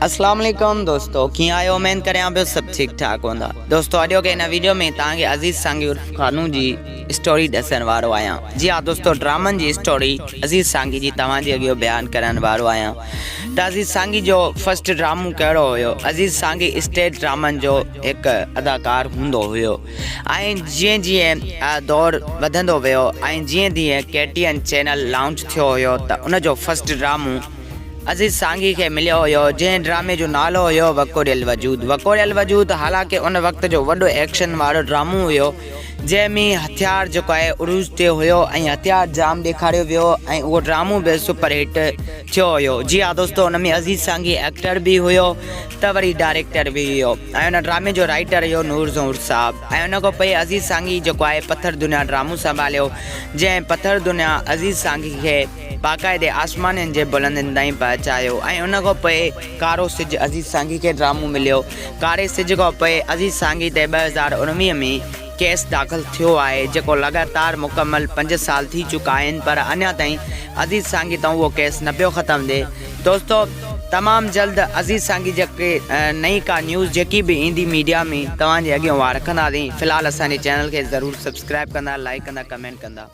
اسلام عليڪم دوستو ڪيئن آهيو اميد ڪريان پيو سڀ ٺيڪ ٺاڪ هوندا دوستو اڄوڪي هن ويڊيو ۾ توهان کي عزيز سانگي عرف خانو جي اسٽوري ڏسڻ وارو آهيان جي ها دوستو ڊرامن جي اسٽوري عزيز سانگي جي توهان جي اڳيو بيان ڪرڻ وارو آهيان ته عزيز سانگي جو فرسٽ ڊرامو ڪهڙو هيو عزيز سانگي اسٽيج ڊرامن جو هڪ اداڪار هوندو هيو ۽ جيئن جيئن دور وڌندو ويو ۽ جيئن جيئن K T N channel launch ٿيو هيو ته ان جو فرسٽ ڊرامو عزيز سانگي کي مليو هيو، جنهن ڊرامي جو نالو هيو وڪوڙيل وجود. وڪوڙيل وجود حالانڪه ان وقت جو وڏو ايڪشن وارو ڊرامو هيو، جنهن ۾ هٿيار جيڪو آهي عروج تي هيو ۽ هٿيار جام ڏيکاريو ويو ۽ اهو ڊرامو به سپر هٽ ٿيو هيو. جي ها دوستو ان ۾ عزيز سانگي ايڪٽر به هيو ته وري ڊائريڪٽر به هيو ۽ ان ڊرامي جو رائيٽر هيو نور زهور صاحب ۽ ان کان پوء عزيز سانگي جيڪو آهي پٿر دنيا ڊرامو سنڀاليو، جنهن پٿر دنيا عزيز سانگي کي باقاعدي آسمانين جي بلندين تائين پهچايو ۽ ان کان پوء ڪارو سج عزيز سانگي کي ڊرامو مليو. ڪاري سج کان پوء عزيز سانگي تي 2019 ۾ ڪيس داخل ٿيو آهي جيڪو لڳاتار مڪمل پنج سال ٿي چڪا آهن پر اڃا تائين عزيز سانگي تان اهو ڪيس نه پيو ختم ٿئي. دوستو تمام جلد عزيز سانگي جي نئين ڪا نيوز جيڪي به ايندي ميڊيا ۾ توهان جي اڳيان اها رکنداسين في الحال اسان جي چينل کي ضرور سبسڪرائب ڪندا لائيڪ ڪندا ڪمينٽ ڪندا.